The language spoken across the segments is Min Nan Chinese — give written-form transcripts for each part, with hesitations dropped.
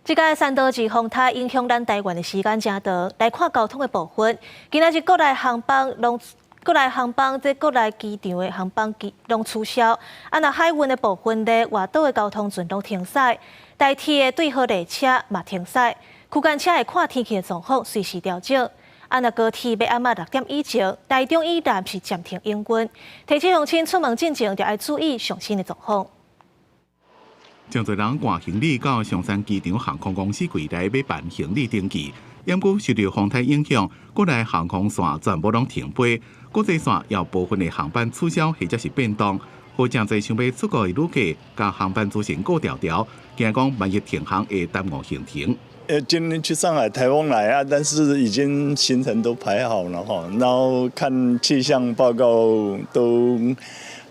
這個山道士風颱影響咱台灣的時間誠長，來看交通的部分。今仔日國內航班攏國內航班，這國內機場的航班機攏取消。啊，若海運的部分咧，外島的交通船攏停駛，台鐵的對號列車嘛停駛，區間車會看天氣的狀況隨時調整。啊，若高鐵欲暗暝6點以前，台中以南是暫停營運。提醒鄉親出門進前，就愛注意上新的狀況。真濟人掛行李到松山機場航空公司櫃台欲辦行李登記，毋過受到風颱影響，國內航空線全部攏停飛，國際線有部分的航班取消或者是變動，予誠濟想欲出國的旅客共航班資訊顧牢牢，驚講萬一停航會耽誤行程。今天去上海颱風來啊，但是已經行程都排好了哈，然後看氣象報告都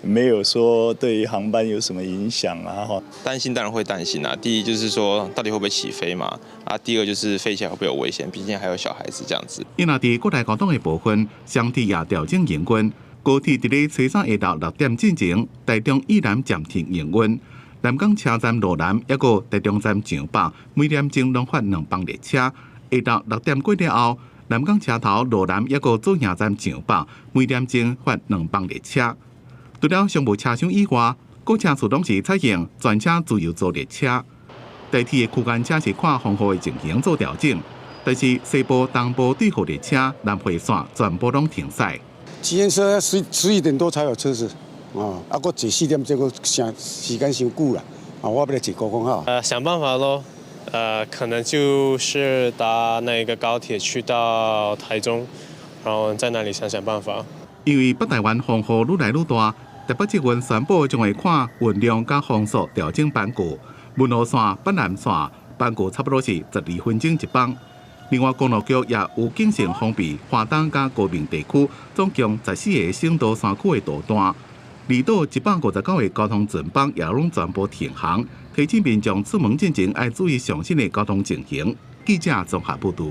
沒有說對於航班有什麼影響啊？哈，擔心當然會擔心啊。第一就是說，到底會不會起飛嘛？啊，第二就是飛起來會不會有危險？畢竟還有小孩子這樣子。因為佇國內交通的部分，雙鐵也調整營運，高鐵佇咧初三下晝6點進前，台中以南暫停營運，南港車站羅南抑閣台中站上北，每點鐘攏發兩班列車。下晝6點過了後，南港車頭羅南抑閣左營站上北，每點鐘發兩班列車。除了商務車廂以外，各車次攏是採用全車自由座列車。台鐵的區間車是看風雨的情形做調整，但是西部、東部對號列車、南迴線全部攏停駛。計程車11點多才有車子，啊，啊，閣坐4點鐘，閣時時間傷久啦，啊，我欲來坐高空號。想辦法咯，可能就是搭那個高鐵去到台中，然後在那裡想想辦法。因為北台灣風雨愈來愈大，台北捷運宣布將會看雲量佮風速調整班距，文湖線、北南線班距差不多是12分鐘一班。另外，公路局也有謹慎封閉花東佮高屏地區總共14個省道山區的路段，離島159個交通船班也攏全部停航，提醒民眾出門進前愛注意上新的交通情形。記者綜合報導。